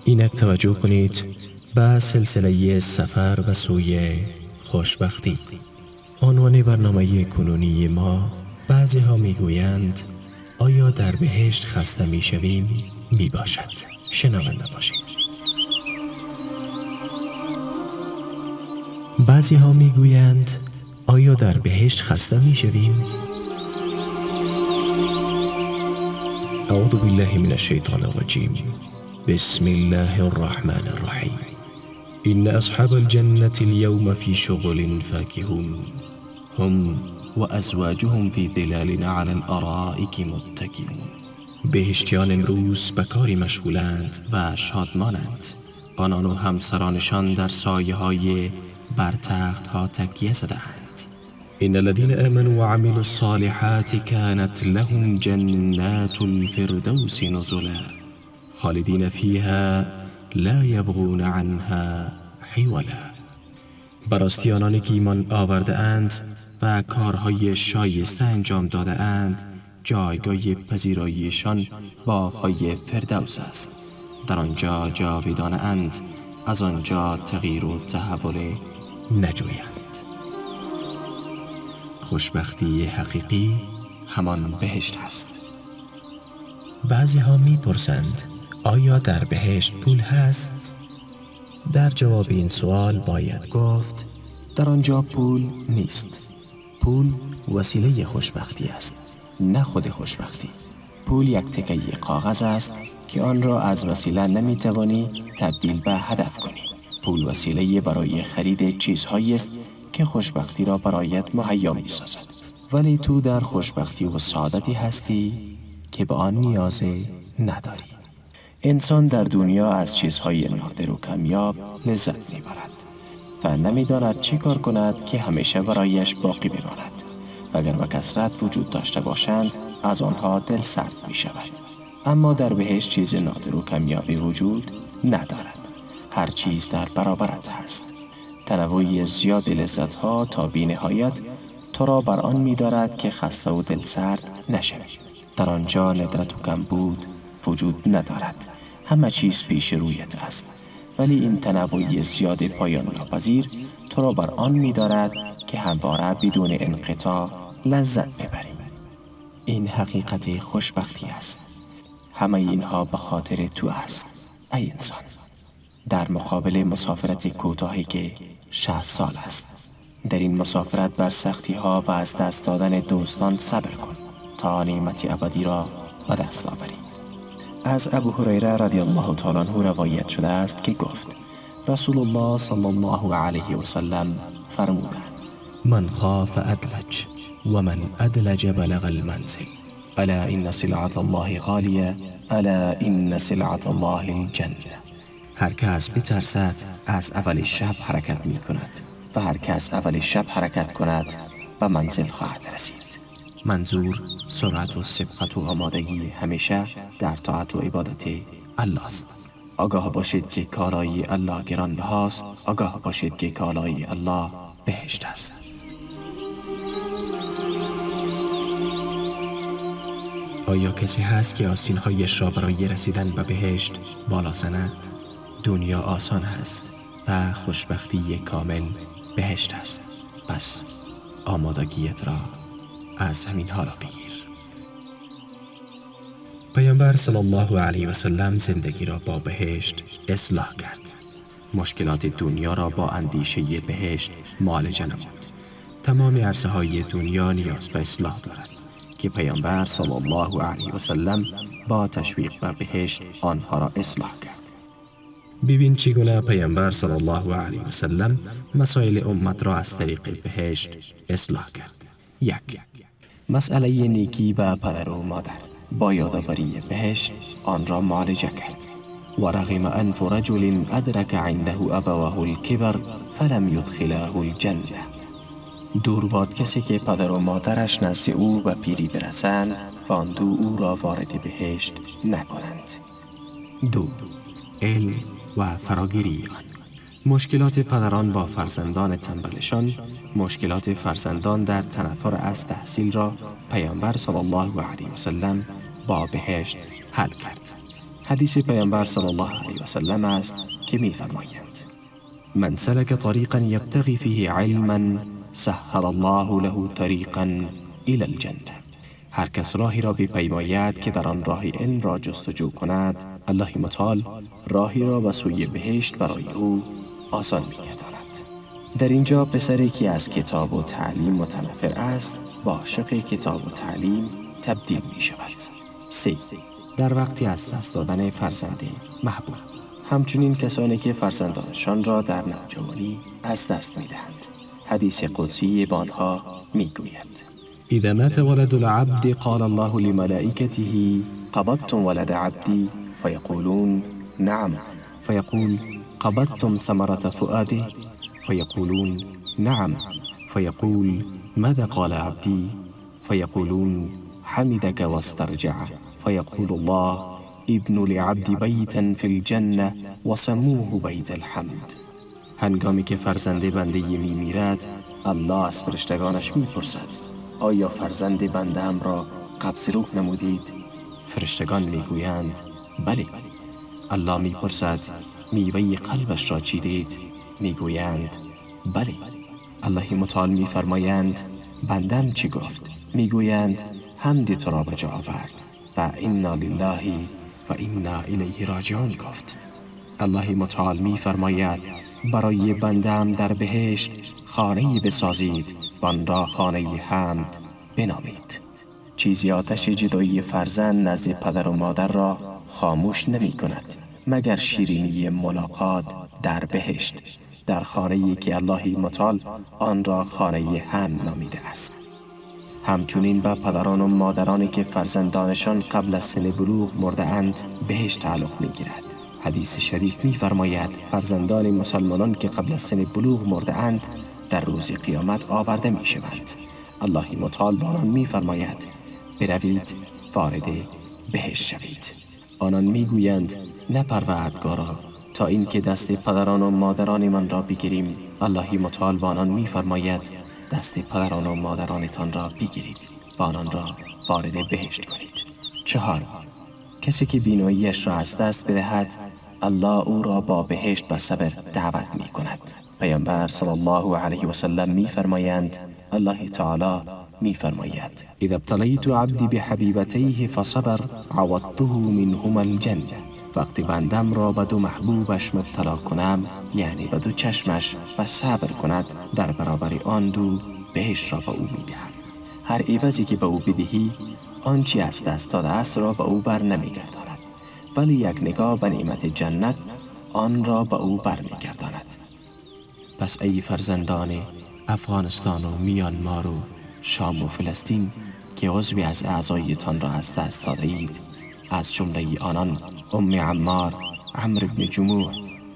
اینک توجه کنید به سلسله سفر به سوی خوشبختی. عنوان برنامه کنونی ما، بعضی ها میگویند آیا در بهشت خسته میشویم، میباشد. شنونده باشید. بعضی ها میگویند آیا در بهشت خسته میشویم؟ اعوذ بالله من الشیطان الرجیم. بسم الله الرحمن الرحیم. إن أصحاب الجنة اليوم في شغل فاكهون، هم وأزواجهم في ظلال على الأرائك متكئون. بهشتیان امروز به کاری مشغولند و شادمانند. آنان و همسرانشان در سایه های بر تخت ها تکیه زده‌اند. إن الذين آمنوا وعملوا الصالحات كانت لهم جنات الفردوس نزلا خالدين فيها لا يبغون عنها حولا. براستی آنانی که ایمان آورده اند و کارهای شایسته انجام داده اند، جایگاه پذیراییشان باغ‌های فردوس است. در آنجا جاویدانه اند، از آنجا تغییر و تحول نجویند. خوشبختی حقیقی همان بهشت است. بعضی ها می پرسند آیا در بهشت پول هست؟ در جواب این سوال باید گفت در آنجا پول نیست. پول وسیله خوشبختی است، نه خود خوشبختی. پول یک تکه کاغذ است که آن را از وسیله نمیتوانی تبدیل به هدف کنی. پول وسیله برای خرید چیزهایی است که خوشبختی را برایت مهیا میسازد، ولی تو در خوشبختی و سعادتی هستی که به آن نیاز نداری. انسان در دنیا از چیزهای نادر و کمیاب لذت میبرد و نمیداند چه کار کند که همیشه برایش باقی بماند و اگر به کثرت وجود داشته باشند از آنها دل سرد می شود. اما در بهشت چیز نادر و کمیابی وجود ندارد. هر چیز در برابرت هست. تنوع زیاد لذت‌ها تا بی نهایت تو را بر آن می دارد که خسته و دلسرد نشوی. در آنجا ندرت و کمبود وجود ندارد. همه چیز پیش رویت است، ولی این تنوع زیاد پایان ناپذیر تو را بر آن می دارد که همواره بدون انقطاع لذت ببری. این حقیقت خوشبختی است. همه اینها به خاطر تو است ای انسان. در مقابل مسافرت کوتاهی که 60 سال است، در این مسافرت بر سختی ها و از دست دادن دوستان صبر کن تا نعمت ابدی را به دست آوری. از ابو هریره رضی الله تعالی عنه روایت شده است که گفت رسول الله صلی الله علیه و سلم فرمودند: من خاف ادلج و من ادلج بلغ المنزل. الا ان سلعة الله غالیه، الا ان سلعة الله الجنه. هر کس بترسد از اول شب حرکت می کند و هر کس اول شب حرکت کند به منزل خواهد رسید. منظور سرعت و سبقت و آمادگی همیشه در طاعت و عبادت الله است. آگاه باشید که کالای الله گرانبهاست. آگاه باشید که کالای الله بهشت است. آیا کسی هست که آستین‌هایش را برای رسیدن به بهشت بالا زند؟ دنیا آسان است و خوشبختی کامل بهشت است. پس آمادگیت را از همین حالا بگیر. پیامبر صلی الله علیه و سلم زندگی را با بهشت اصلاح کرد. مشکلات دنیا را با اندیشه بهشت معالجه نمود. تمام عرصه های دنیا نیاز به اصلاح دارد که پیامبر صلی الله علیه و سلم با تشویق به بهشت آنها را اصلاح کرد. ببین چگونه پیامبر صلی الله علیه و سلم مسائل امت را از طریق بهشت اصلاح کرد. 1. مسئله نیکی به پدر و مادر با یادآوری بهشت آن را معالجه کرد. و رغم انف رجل ادرک عنده ابواه الکبر فلم یدخلاه الجنه. دور باد کسی که پدر و مادرش نزد او به پیری برسند و آن دو او را وارد بهشت نکنند. 2. علم و فراگیری آن. مشکلات پدران با فرزندان تنبلشان، مشکلات فرزندان در تنفر از تحصیل را پیامبر صلی الله علیه و سلم با بهشت حل کرد. حدیث پیامبر صلی الله علیه و سلم است که می‌فرمایند: من سلك طریقا یبتغی فیه علما سهل الله له طریقا الی الجنه. هر کس راهی را بپیماید که در آن راه علم را جستجو کند، الله متعال راهی را به سوی بهشت برای او آسان می‌گرداند. در اینجا پسری که از کتاب و تعلیم متنفر است، با عاشق کتاب و تعلیم تبدیل می شود. 3. در وقتی از دست دادن فرزند محبوب. همچنین کسانی که فرزندانشان را در نوجوانی از دست می دهند. حدیث قدسی به آنها می گوید: اذا مات ولد العبد قال الله لملائكته قبضتم ولد عبدي؟ فيقولون نعم. فيقول قبضتم ثمرة فؤاده؟ فيقولون نعم. فيقول ماذا قال عبدي؟ فيقولون حمدك واسترجع. فيقول الله ابن لعبد بيتا في الجنة وسموه بيت الحمد. هنگامی که فرزند بنده می میرد، الله از فرشتگانش می پرسد: آیا فرزند بنده ام را قبض روح نمودید؟ فرشتگان می گویند بله. الله می پرسد: میوه قلبش را چیدید؟ می گویند بله. الله متعال می فرمایند: بندم چی گفت؟ می گویند حمد تو را به جا آورد و انا لله و انا الیه راجعون گفت. الله متعال می فرماید: برای بندم در بهشت خانه‌ای بسازید و آن را خانه حمد بنامید. چیزی آتش جدایی فرزند نزد پدر و مادر را خاموش نمی کند مگر شیرینی ملاقات در بهشت، در خانه‌ای که الله متعال آن را خانه حمد نامیده است. همچنین به پدران و مادرانی که فرزندانشان قبل از سن بلوغ مرده اند بهشت تعلق می گیرد. حدیث شریف می فرماید فرزندان مسلمانان که قبل از سن بلوغ مرده اند در روز قیامت آورده می شوند. الله متعال به آنان می فرماید بروید وارد بهشت شوید. آنان می گویند نه پروردگارا، تا اینکه دست پدران و مادران من را بگیریم. الله متعال به آنان می فرماید دست پدران و مادرانتان را بگیرید و آنان را وارد بهشت کنید. 4. کسی که بیناییش را از دست بدهد، الله او را با بهشت و صبر دعوت می کند. پیامبر صلی الله علیه و سلم می فرمایند الله تعالی می فرماید اذا ابتلیت عبدی بحبیبتیه فصبر عوضته منهما الجنه. وقتی بندم را به دو محبوبش مبتلا کنم، یعنی به دو چشمش، و صبر کند، در برابر آن دو بهشت را به او می دهم. هر عوضی که به او بدهی، آنچه از دست داده است را به او بر نمی گرداند، ولی یک نگاه به نعمت جنت آن را به او بر می گرداند. پس ای فرزندان افغانستان و میانمار و شام و فلسطین که عضوی از اعضایتان را از دست داده اید، از جمله آنان ام عمار، عمرو بن جموح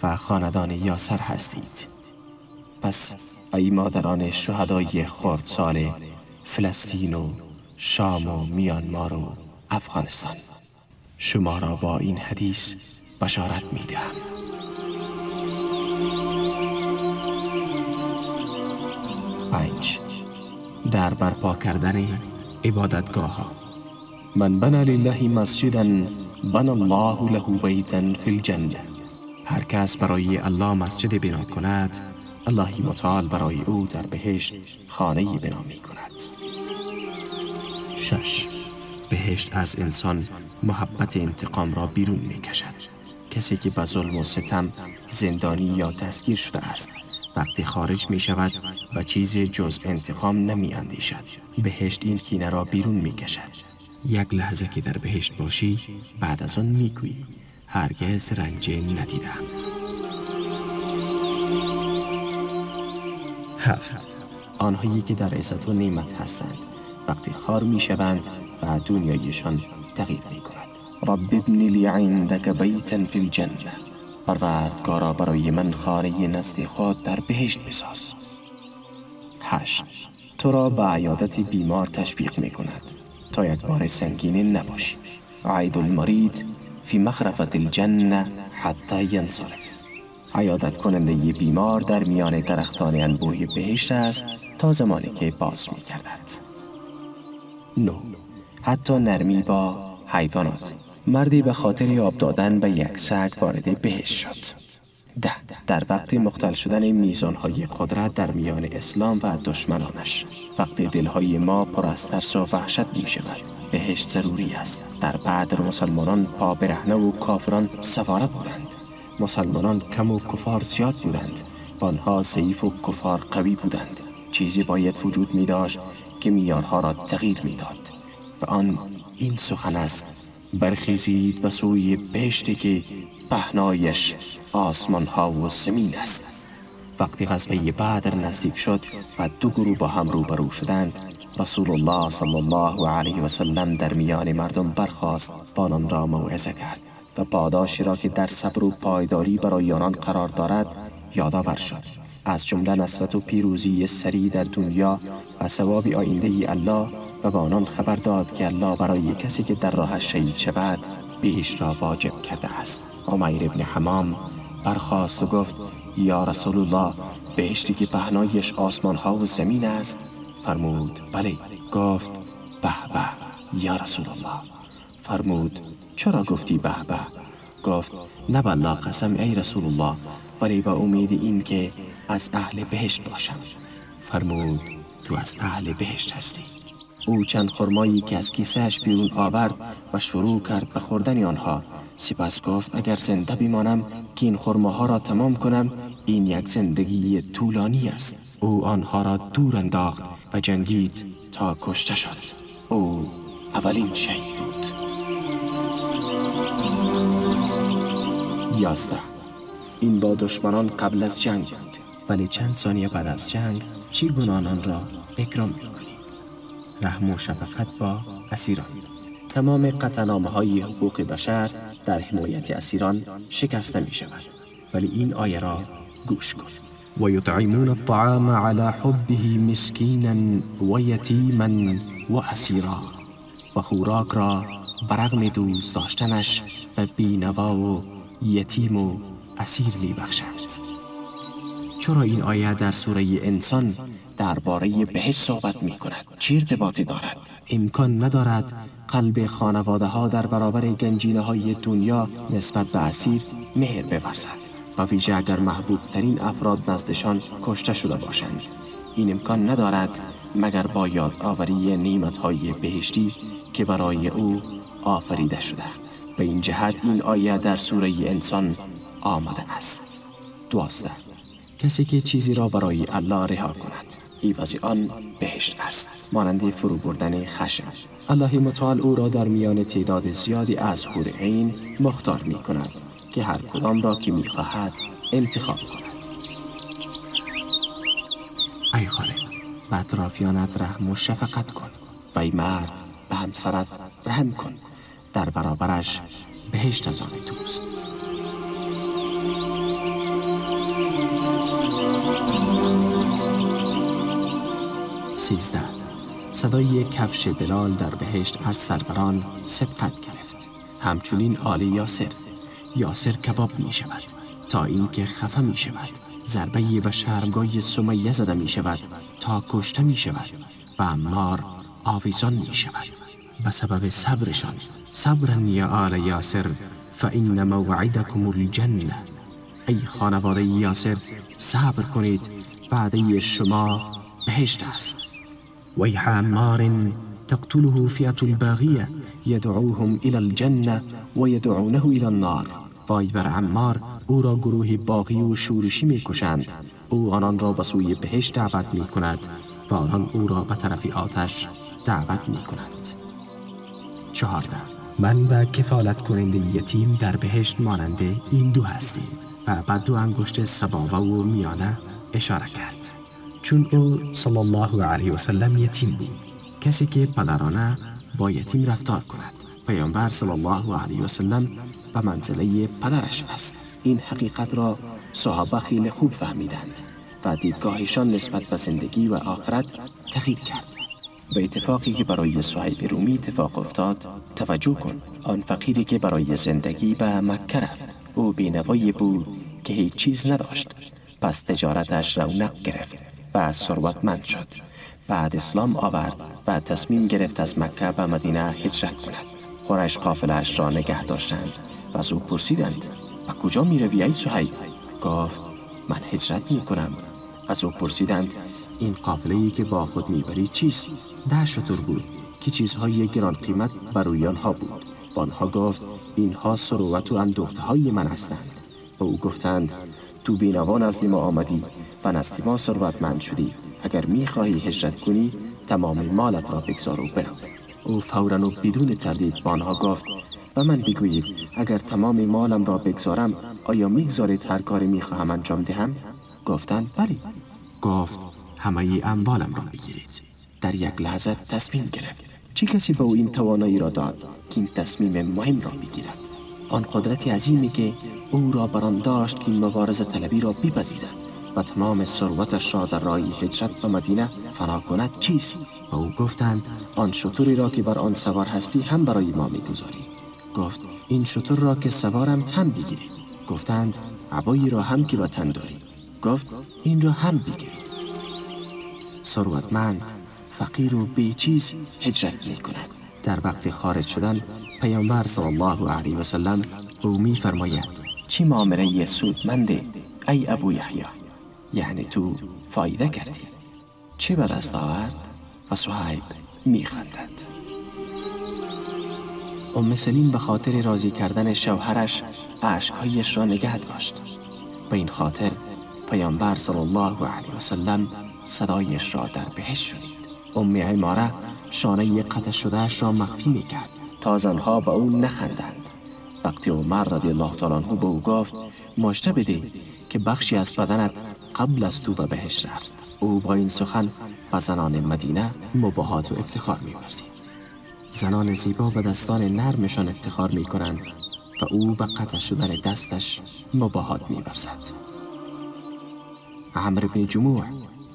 و خاندان یاسر هستید. پس ای مادران شهدای خردسال فلسطین و شام و میانمار و افغانستان، شما را با این حدیث بشارت می دهم. 5. در برپا کردن عبادتگاه ها. من بنا لله مسجدا بنا الله له بیتا فی الجنه. هر کس برای الله مسجد بنا کند، الله متعال برای او در بهشت خانه بنا می کند. 6. بهشت از انسان محبت انتقام را بیرون می کشد. کسی که به ظلم و ستم زندانی یا دستگیر شده است، وقتی خارج می شود و چیز جز انتقام نمی اندیشد. بهشت این کینه را بیرون می کشد. یک لحظه که در بهشت باشی، بعد از آن می گویی هرگز رنج ندیدم. 7. آنهایی که در عزت و نعمت هستند وقتی خوار می شوند و دنیایشان تغییر می کند. رب ابن لی عندک بیتا فی الجنه. پروردگارا برای من خانه نزد خود در بهشت بساز. 8. تو را به عیادت بیمار تشویق می کند تا یک بار سنگین نباشی. عید المرید فی مخرفة الجنه حتی ینصرف. عیادت کننده بیمار در میان درختان انبوه بهشت است تا زمانی که باز می گردد. 9. حتی نرمی با حیوانات. مردی به خاطر آب دادن به یک سگ وارد بهشت شد. 10. در وقت مختل شدن میزانهای قدرت در میان اسلام و دشمنانش، وقتی دلهای ما پر از ترس و وحشت می شود، بهشت ضروری است. در بدر مسلمانان پا برهنه و کافران سواره بودند. مسلمانان کم و کفار زیاد بودند و آنها ضعیف و کفار قوی بودند. چیزی باید وجود می داشت که میارها را تغییر می داد و آن این سخن است: برخیزید به سوی بهشتی که پهنایش آسمان ها و زمین است. وقتی غزوه بدر نزدیک شد و دو گروه با هم روبرو شدند، رسول الله صلی الله علیه و سلم در میان مردم برخاست و آنان را موعظه کرد و پاداشی را که در صبر و پایداری برای آنان قرار دارد یادآور شد، از جمله نصرت و پیروزی سریع در دنیا و ثواب آینده الله، و به آنان خبر داد که الله برای کسی که در راهش شهید شود بهشت را واجب کرده است. عمیر ابن حمام برخاست و گفت: یا رسول الله، بهشتی که پهنایش آسمان ها و زمین است؟ فرمود: بله. گفت: به به یا رسول الله. فرمود: چرا گفتی به به؟ گفت: نه بالله قسم ای رسول الله، ولی با امید این که از اهل بهشت باشم. فرمود: تو از اهل بهشت هستی. او چند خرمایی که از کیسه‌اش بیرون آورد و شروع کرد به خوردن آنها. سپس گفت: اگر زنده بمانم که این خرماها را تمام کنم، این یک زندگی طولانی است. او آنها را دور انداخت و جنگید تا کشته شد. او اولین شهید بود. 11. این با دشمنان قبل از جنگ بود، ولی چند ثانیه بعد از جنگ چگونه آنان را اکرام می‌کنی؟ رحم و شفقت با اسیران. تمام قطعنامه‌های حقوق بشر در حمایت اسیران شکسته می شود، ولی این آیه را گوش کن: و یطعمون الطعام علی حبه مسکینا و یتیما و اسیرا. و خوراک را برغم دوست داشتنش به بینوا و یتیم و اسیر می بخشند. چرا این آیه در سوره انسان درباره بهشت صحبت می کند؟ چه ارتباطی دارد؟ امکان ندارد قلب خانواده ها در برابر گنجینه های دنیا نسبت به اسیر مهر بورزد، و ویژه اگر محبوب ترین افراد نزدشان کشته شده باشند. این امکان ندارد مگر با یادآوری نعمت های بهشتی که برای او آفریده شده. به این جهت این آیه در سوره انسان آمده است. 12. کسی که چیزی را برای الله رها کند، عوض آن بهشت است، مانند فرو بردن خشم. الله متعال او را در میان تعداد زیادی از حور عین مختار می کند که هر کدام را که می خواهد انتخاب کند. ای خانم، به اطرافیانت رحم و شفقت کن و ای مرد، به همسرت رحم کن، در برابرش بهشت از آن توست. 13. صدای کفش بلال در بهشت از سروران سبقت گرفت. همچنین آل یاسر. یاسر کباب می شود تا اینکه خفه می شود. ضربه به شرمگاه سمیه زده می شود تا کشته می شود و عمار آویزان می شود. به سبب صبرشان. صبرا یا آل یاسر فإن موعدکم الجنه. ای خانواده یاسر، صبر کنید، وعده شما بهشت است. ویح عمار تقتله فئة الباغیة یدعوهم الی الجنة و یدعونه الی النار. وای بر عمار، او را گروه باغی و شورشی می کشند. او آنان را به سوی بهشت دعوت می کند و آنان او را به طرف آتش دعوت می کنند. 14. من و کفالت کننده یتیم در بهشت مانند این دو هستیم و به دو انگشت سبابه و میانه اشاره کرد. چون او صلی الله علیه و سلم یتیم بود، کسی که پدرانه با یتیم رفتار کند، پیامبر صلی الله علیه و سلم به منزله پدرش است. این حقیقت را صحابه خیلی خوب فهمیدند و دیدگاهشان نسبت به زندگی و آخرت تغییر کرد. به اتفاقی که برای صهیب رومی اتفاق افتاد توجه کن. آن فقیری که برای زندگی به مکه رفت، او بینوایی بود که هیچ چیز نداشت. پس تجارتش رونق گرفت و ثروتمند شد. بعد اسلام آورد و تصمیم گرفت از مکه به مدینه هجرت کند. قریش قافله‌اش را نگه داشتند و از او پرسیدند به کجا می روی ای صهیب؟ گفت من هجرت می کنم. از او پرسیدند این قافله‌ای که با خود میبری چیست؟ 10 شتر بود که چیزهای گران قیمت بر روی آنها بود. با آنها گفت اینها ثروت و اندوخته‌های من هستند. با او گفتند تو بینوا نزد ما آمدی و نزد ما ثروتمند شدی، اگر میخواهی هجرت کنی تمام مالت را بگذار و برو. او فوراً و بدون تردید با آنها گفت و من بگویید اگر تمام مالم را بگذارم آیا میگذارید هر کاری میخواهم انجام دهم؟ گفتند بلی. گفت همه اموالم را بگیرید. در یک لحظه تصمیم گرفت. چه کسی به او این توانایی را داد که این تصمیم مهم را بگیرد؟ آن قدرت عظیمی که او را بر آن داشت که این مبارزه طلبی را بپذیرد و تمام ثروتش را در راه هجرت به مدینه فنا کند چیست؟ به او گفتند آن شتری را که بر آن سوار هستی هم برای ما میگذاری. گفت این شتر را که سوارم هم بگیرید. گفتند عبایی را هم که به تن داری. گفت این را هم بگیرید. ثروتمند، فقیر و بیچیز هجرت می کند. در وقت خارج شدن پیامبر صلی الله علیه و سلم به او می فرماید چی معامله سودمنده ای ابو یحیی، یعنی تو فایده کردی، چه به دست آورد؟ و صهیب می خندد. ام سلیم به خاطر راضی کردن شوهرش اشکهایش را نگه داشت. به این خاطر پیامبر صلی الله علیه و سلم صدایش را در بهشت شنید. ام عماره شانه قطع شده‌اش را مخفی می کرد تا زنها به او نخندند. وقتی عمر رضی الله تعالی عنه به او گفت مژده بده که بخشی از بدنت قبل از تو به بهشت رفت، او با این سخن به زنان مدینه مباهات و افتخار می ورزید. زنان زیبا به دستان نرمشان افتخار می کنند و او به قطع شدن دستش مباهات می ورزد. عمرو بن جموح،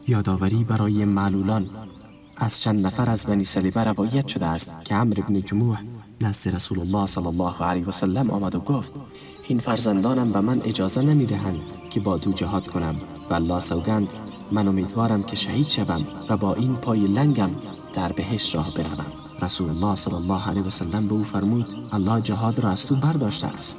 یادآوری برای معلولان. از چند نفر از بنی سلیمه روایت شده است که عمرو بن جموح نزد رسول الله صلی الله علیه و سلم آمد و گفت این فرزندانم به من اجازه نمی دهند که با تو جهاد کنم و الله سوگند من امیدوارم که شهید شوم و با این پای لنگم در بهشت راه بروم. رسول الله صلی الله علیه و سلم به او فرمود الله جهاد را از تو برداشته است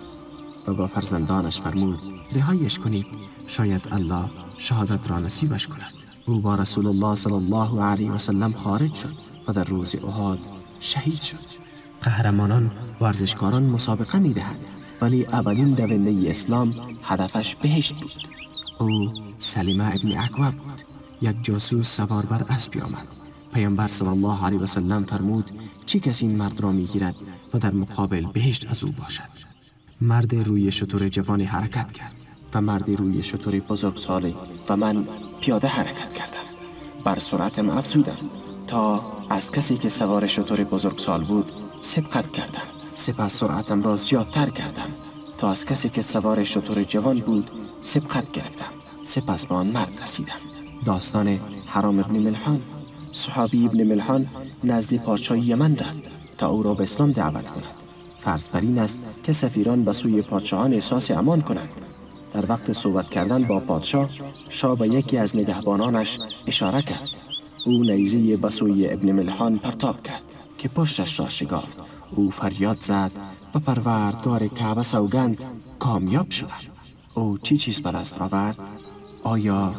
و با فرزندانش فرمود رهایش کنید، شاید الله شهادت را نصیبش کند. او با رسول الله صلی الله علیه و سلم خارج شد و در روز احد شهید شد. قهرمانان ورزشکاران مسابقه می دهند، ولی اولین دونده اسلام هدفش بهشت بود. او سلیمه ابن اکوع بود. یک جاسوس سوار بر اسب آمد. پیامبر صلی الله علیه و سلم فرمود چه کسی این مرد را می گیرد و در مقابل بهشت از او باشد؟ مرد روی شتر جوان حرکت کرد و مرد روی شتر بزرگساله و من پیاده حرکت کردم. بر سرعتم افزودم تا از کسی که سوار شتر بزرگسال بود سبقت کردم. سپس سرعتم را زیادتر کردم تا از کسی که سوار شتر جوان بود سبقت گرفتم. سپس به آن مرد رسیدم. داستان حرام ابن ملحان. صحابی ابن ملحان نزد پادشاه یمن رفت تا او را به اسلام دعوت کند. فرض بر این است که سفیران به سوی پادشاهان احساس امان کنند. در وقت صحبت کردن با پادشاه، شاه به یکی از نگهبانانش اشاره کرد. او نیزه به سوی ابن ملحان پرتاب کرد که پشتش را شکافت. او فریاد زد به پروردگار کعبه سوگند کامیاب شدم. او چی چیز به دست آورد؟ آیا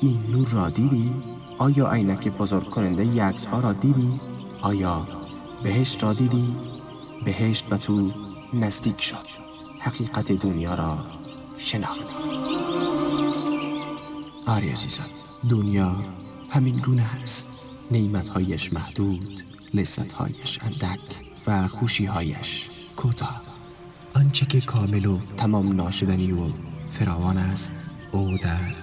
این نور را دیدی؟ آیا عینک بزرگ کننده عکس‌ها را دیدی؟ آیا بهشت را دیدی؟ بهشت به تو نزدیک شد. حقیقت دنیا را شناختی. آری عزیزان، دنیا همین گونه است. نعمت‌هایش محدود، لذت‌هایش اندک و خوشی‌هایش کوتاه. آنچه که کامل و تمام ناشدنی و فراوان است، او در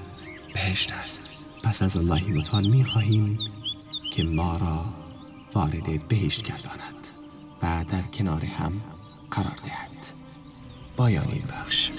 بهشت است. پس از الله متعال می‌خواهیم که ما را وارد بهشت گرداند و در کنار هم قرار دهد. پایان این بخش.